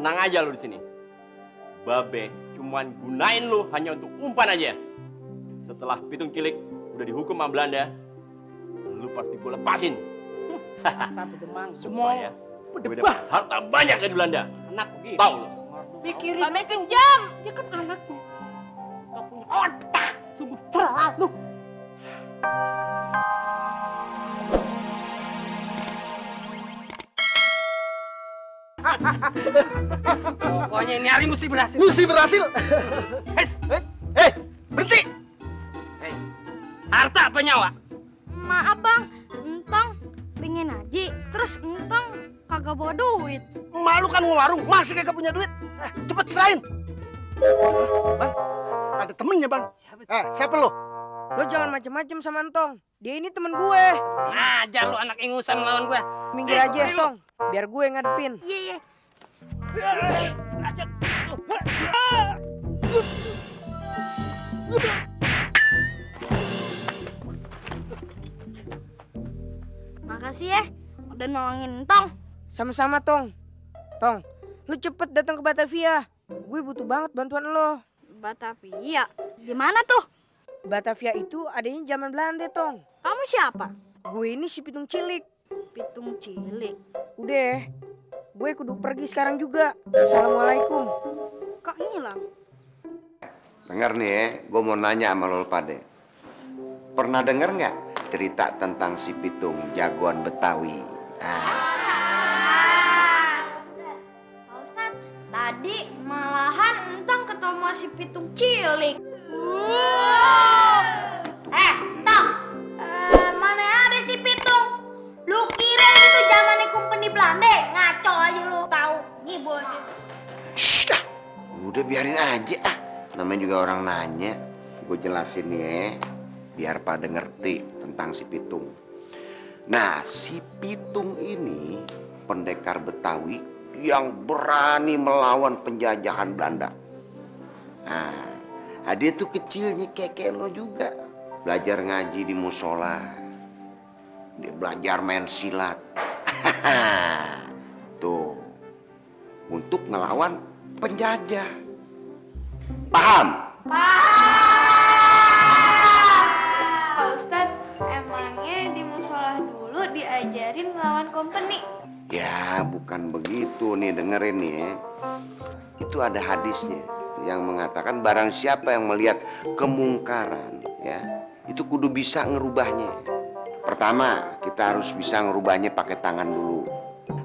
tenang aja lu di sini. Babe cuman gunain lu hanya untuk umpan aja. Setelah pitung cilik udah dihukum sama Belanda, lu pasti gue lepasin. Satu demang. Supaya gue dapat harta banyak dari Belanda. Anak begitu. Tahu lu? Pikirin. Babe kejam. Dia kan anaknya. Gak punya otak. Sungguh terlalu. Pokoknya ini hari mesti berhasil. Mesti berhasil. Berhenti. Hei, harta apa nyawa? Maaf bang, entong pengen haji, terus entong kagak bawa duit. Malu kan ngewarung, masih kagak punya duit. Cepet serahin. Bang, ada temennya bang. Siapa lo? Lo jangan macem-macem sama Entong. Dia ini temen gue. Ajar lu anak ingusan melawan gue. Minggir aja, Tong. Biar gue ngadepin. Iya. Makasih ya, udah nolongin entong. Sama-sama, Tong. Tong, lu cepet datang ke Batavia. Gue butuh banget bantuan lo. Batavia, gimana tuh? Batavia itu adanya zaman Belanda, Tong. Kamu siapa? Gue ini si Pitung Cilik. Pitung cilik. Udah, gue kudu pergi sekarang juga. Assalamualaikum. Kok ngilang? Dengar nih ya, gue mau nanya sama lo pade. Pernah denger nggak cerita tentang si Pitung jagoan Betawi? Pak Ustadz, tadi malahan entong ketemu si Pitung cilik. Entong, mana ada si Pitung? Lu kira itu zamannya company Belanda? Ngaco aja lu, tahu ngibul. Shh, dah. Udah biarin aja ah. Namanya juga orang nanya. Gue jelasin nih ya, biar pada ngerti tentang si Pitung. Nah, si Pitung ini pendekar Betawi yang berani melawan penjajahan Belanda. Nah, dia tuh kecilnya kayak lo juga. Belajar ngaji di musola. Dia belajar main silat. Tuh, untuk ngelawan penjajah. Paham? Pak Ustadz, emangnya di musola dulu diajarin ngelawan company? Ya, bukan begitu nih, dengerin nih ya. Itu ada hadisnya yang mengatakan barang siapa yang melihat kemungkaran ya, itu kudu bisa ngerubahnya. Pertama, kita harus bisa ngerubahnya pakai tangan dulu.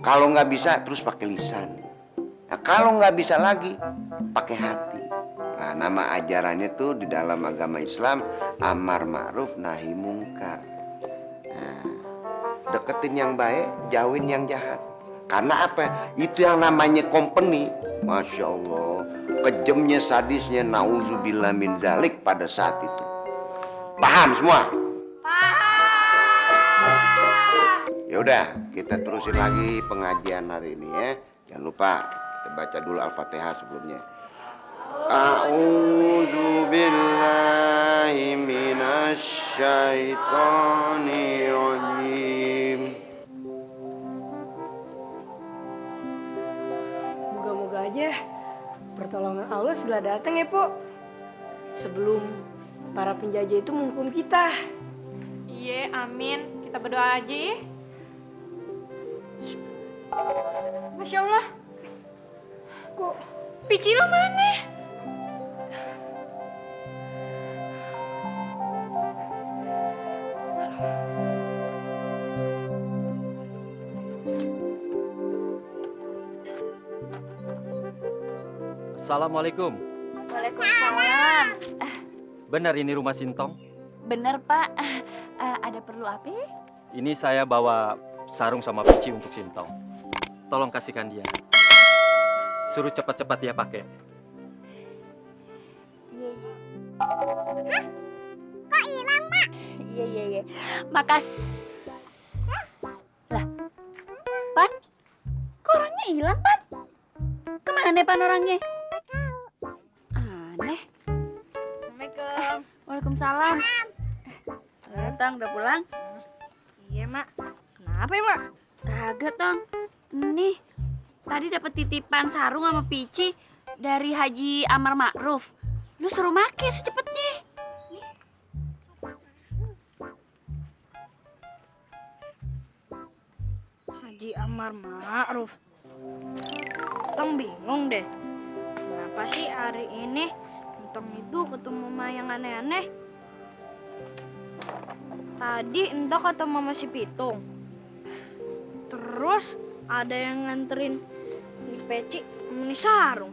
Kalau nggak bisa, terus pakai lisan. Nah, kalau nggak bisa lagi, pakai hati. Nah, nama ajarannya tuh di dalam agama Islam amar ma'ruf nahi mungkar. Nah, deketin yang baik, jauhin yang jahat. Karena apa? Itu yang namanya company. Masya Allah, kejamnya, sadisnya, nauzubillah min zalik pada saat itu. Paham semua? Ya udah, kita terusin lagi pengajian hari ini ya. Jangan lupa kita baca dulu Al-Fatihah sebelumnya. A'udzu billahi minasy syaithanir rajim. Moga-moga aja pertolongan Allah segera datang ya, Po. Sebelum para penjajah itu menghukum kita. Iya, amin. Kita berdoa aja ya. Masya Allah. Kok Pici lo mana? Assalamualaikum. Waalaikumsalam. Benar ini rumah Sintong? Bener Pak. Ada perlu apa? Ini saya bawa sarung sama peci untuk Sintong. Tolong kasihkan dia. Suruh cepat-cepat dia pakai. Hah? Kok hilang, Mak? Iya. Makasih. Lah, Pan? Kok orangnya hilang, Pan? Kemana Pan orangnya? Aneh. Assalamualaikum. Waalaikumsalam. Datang, udah pulang? Iya, Mak. Kenapa ya, Mak? Kagak, Tong. Nih, tadi dapat titipan sarung sama pici dari Haji Amar Ma'ruf. Lu suruh make secepetnya. Nih. Haji Amar Ma'ruf. Tong bingung deh. Kenapa sih hari ini Entong itu ketemu sama yang aneh-aneh? Tadi entah kata mama si Pitung. Terus ada yang nganterin di peci sama ni sarung.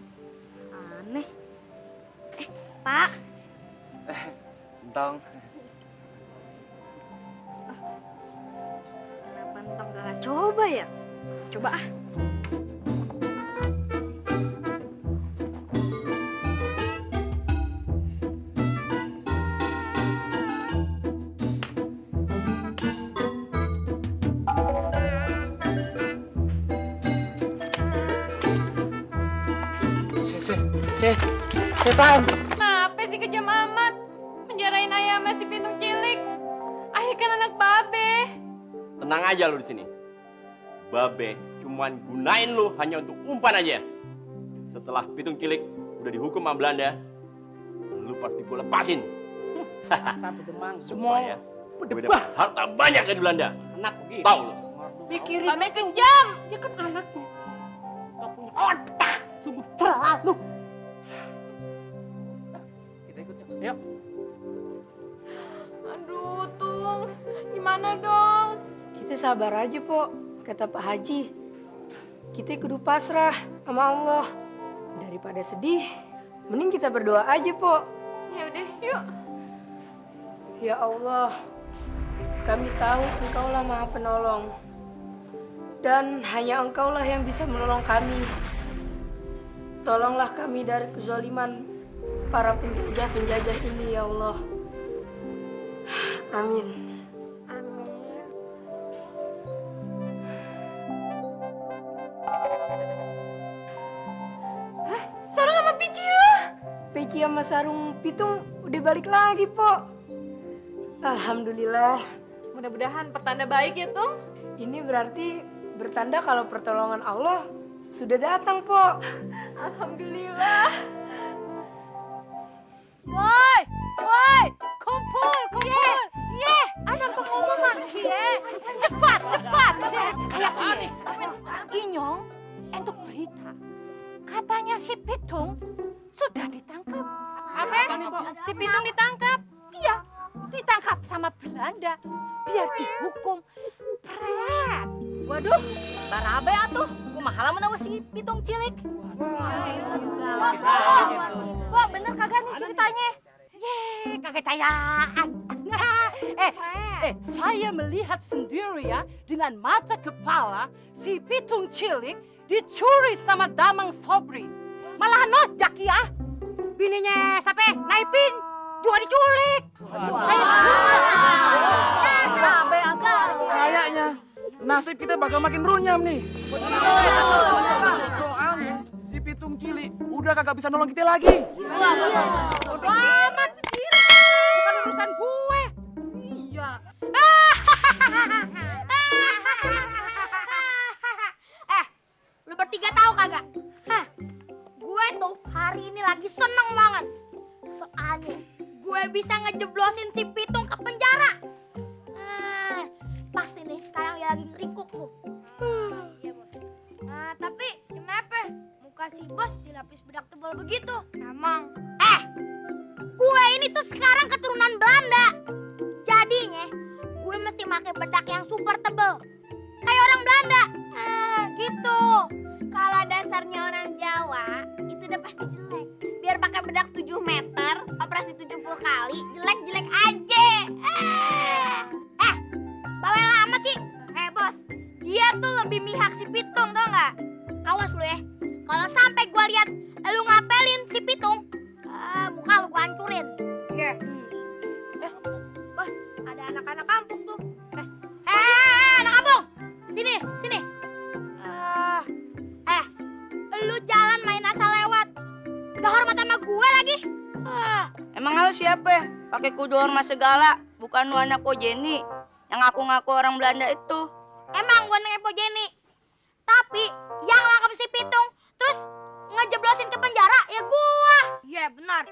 Aneh. Pak, Entong. Kenapa Entong gak coba ya? Coba ah. Setan. Kenapa sih kejam amat? Menjarain ayah sama si Pitung cilik. Ayah kan anak babe. Tenang aja lu di sini. Babe cuman gunain lu hanya untuk umpan aja. Setelah Pitung cilik udah dihukum sama Belanda, lu pasti gue lepasin. Asal pedemang. Semua ya. Gue dapat harta banyak dari Belanda. Anak begitu. Tahu lu. Pikirin. Babe kejam. Dia kan anaknya. Gak punya otak. Sungguh terlalu. Kita ikut, Cok. Yuk. Aduh, Tung. Gimana dong? Kita sabar aja, Po. Kata Pak Haji. Kita kudu pasrah sama Allah. Daripada sedih, mending kita berdoa aja, Po. Ya udah, yuk. Ya Allah, kami tahu Engkaulah Maha Penolong. Dan hanya Engkaulah yang bisa menolong kami. Tolonglah kami dari kezaliman para penjajah-penjajah ini, ya Allah. Amin. Amin. Hah? Sarung sama pici lo? Peci sama sarung Pitung udah balik lagi, Po. Alhamdulillah. Mudah-mudahan pertanda baik ya, Tung. Ini berarti bertanda kalau pertolongan Allah sudah datang, Po. Alhamdulillah. Woi, woi, kumpul. Ye, ada pengumuman kie. Cepat. Kayak gini. Inyong, untuk berita. Katanya si Pitung sudah ditangkap. Apa? Si Pitung ditangkap? Iya, ditangkap sama Belanda. Biar dihukum berat. waduh, barabe atuh. Kumaha lamun awas si Pitung cilik. Wah, bener kagak nih ceritanya? Kagak tayaan. Saya melihat sendiri ya dengan mata kepala si Pitung cilik dicuri sama Damang Sobri. Malah nojak ya. Bininya sampai Naipin juga diculik. Kayaknya nasib kita bakal makin runyam nih. Soalnya si Pitung cilik udah kagak bisa nolong kita lagi. Bodoh amat sih. Bukan urusan gue. Iya. Lu bertiga tahu kagak? Gue tuh hari ini lagi seneng banget. Soalnya gue bisa ngejeblosin si Pitung ke penjara. Pasti nih sekarang dia lagi ngeringkuk tuh. Iya, Bos. Tapi kenapa muka si Bos dilapis bedak tebal begitu? Emang. Gue ini tuh sekarang keturunan Belanda. Jadinya gue mesti pakai bedak yang super tebal. Kayak orang Belanda. Gitu. Kalau dasarnya orang Jawa, itu udah pasti jelek. Biar pakai bedak 7 meter, operasi 70 kali, jelek-jelek aja. Bawel amat sih. Bos, dia tuh lebih mihak si Pitung, tau nggak? Awas lu ya. Kalau sampai gua lihat lu ngapelin si Pitung, muka lu gua hancurin. Iya. Bos, ada anak-anak kampung tuh. Anak kampung. Sini. Lu jalan main asal lewat. Gak hormat sama gue lagi. Emang lu siapa? Pakai kudu hormat segala, bukan lu anak Po Jenny yang ngaku-ngaku orang Belanda itu. Emang gue nengep Jenny. Tapi yang nangkep si Pitung terus ngejeblosin ke penjara ya gua. Iya benar.